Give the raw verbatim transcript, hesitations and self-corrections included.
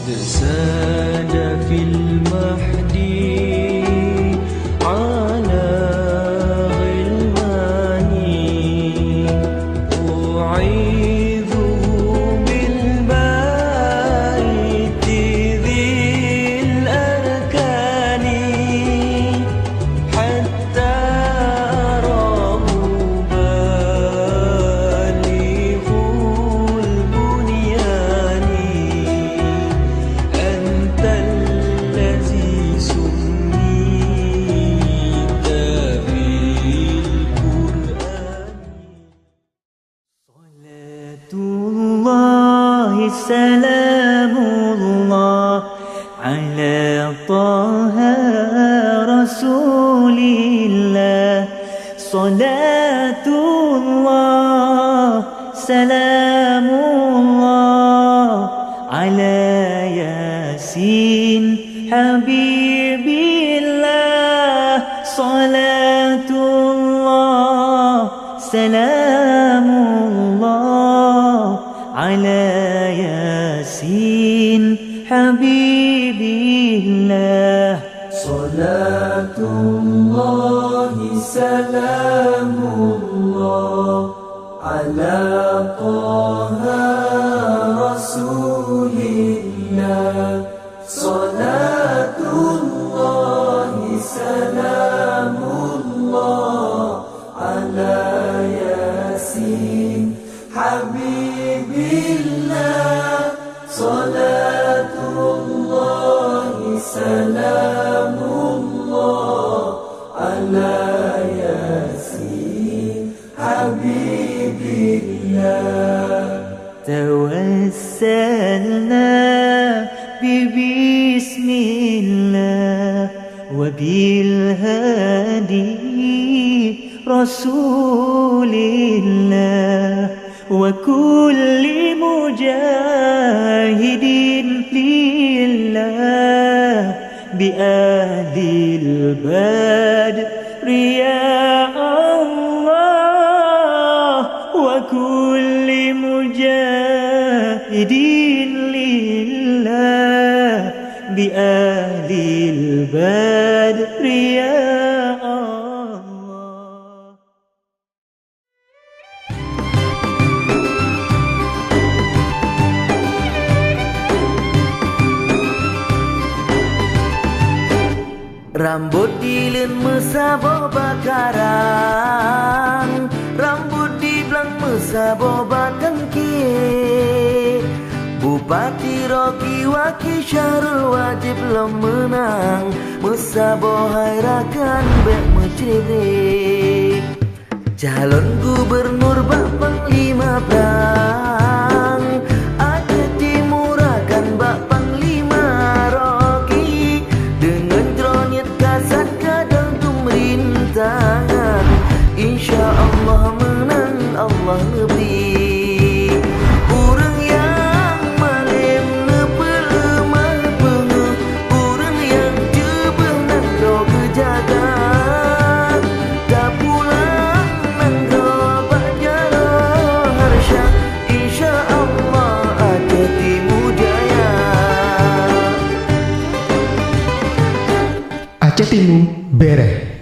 زاد في المهد على غلماني، أعيذه بالبيت ذي الأركان. حتى أراه بالغ البنيان. أنت الذي سميت في القرآن. صلاة الله سلام الله على طه رسول الله. صلاة الله سلام الله على ياسين حبيب الله. صلاة الله سلام الله على ياسين حبيب الله. صلاة الله سلام الله على طه رسول الله. صلاة الله سلام الله على ياسين حبيب الله. صلاة الله سلام الله على ياسين حبيب الله. توسلنا ببسم الله وبالهادي رسول الله وكل مجاهد لله بأهل البدر يا الله وكل مجاهد لله بأهل البدر يا الله. Rambot dileuen meusaboh bak karang, rambot diblang meusaboh bak tangke. Bupati Rocky Waki Syahrul wajéb lom meunang, meusaboh hai rakan bék meucré-bré. Calon gubernur bak panglima prang, até timurakan bak panglima Rocky. Deungon droe niet kasat gadôh peumeurintahan, insya Allah meunang Allah neubri. Ureuëng nyang malém neupeuleumah beungoh, ureuëng nyang ceubeuh nanggroe geujaga. Tapulang nanggroe bak jaroe harsya, insya Allah Aceh Timu jaya. Aceh Timu bereh.